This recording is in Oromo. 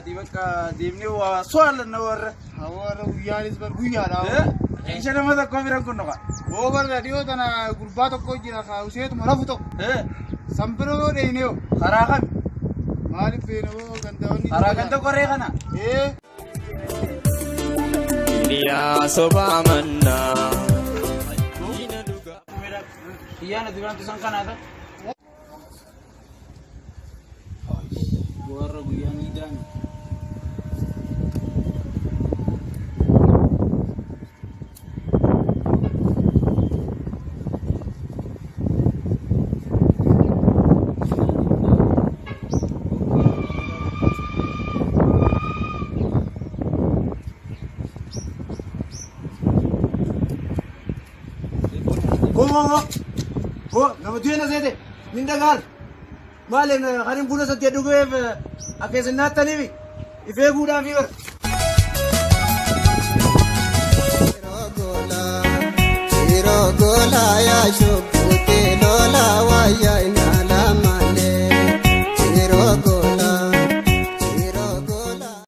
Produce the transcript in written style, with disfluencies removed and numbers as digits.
Ati bakka deemnee waa so'aalanna warra. Warra guyyaanis bar guyyaadha. Isha nama tokko biran kun noqa. Hoo barra dhiyoo tana gurbaa tokko jira useetuma rafu tokko. Sanbira yoo dheeyne hoo. Karaa kam? Maaliif feene hoo gandaawwanni. Karaa ganda qoree kana. Yaa sobaa mannaa. Kiyyaan ati biraan tusan kanaata. Warra guyyaan iidaan. Go go go. Go nama du'e seete min dhagaal. Maali kan hin buna satti dhugeef akka isin naattaniif ifee guudhaan fi bar.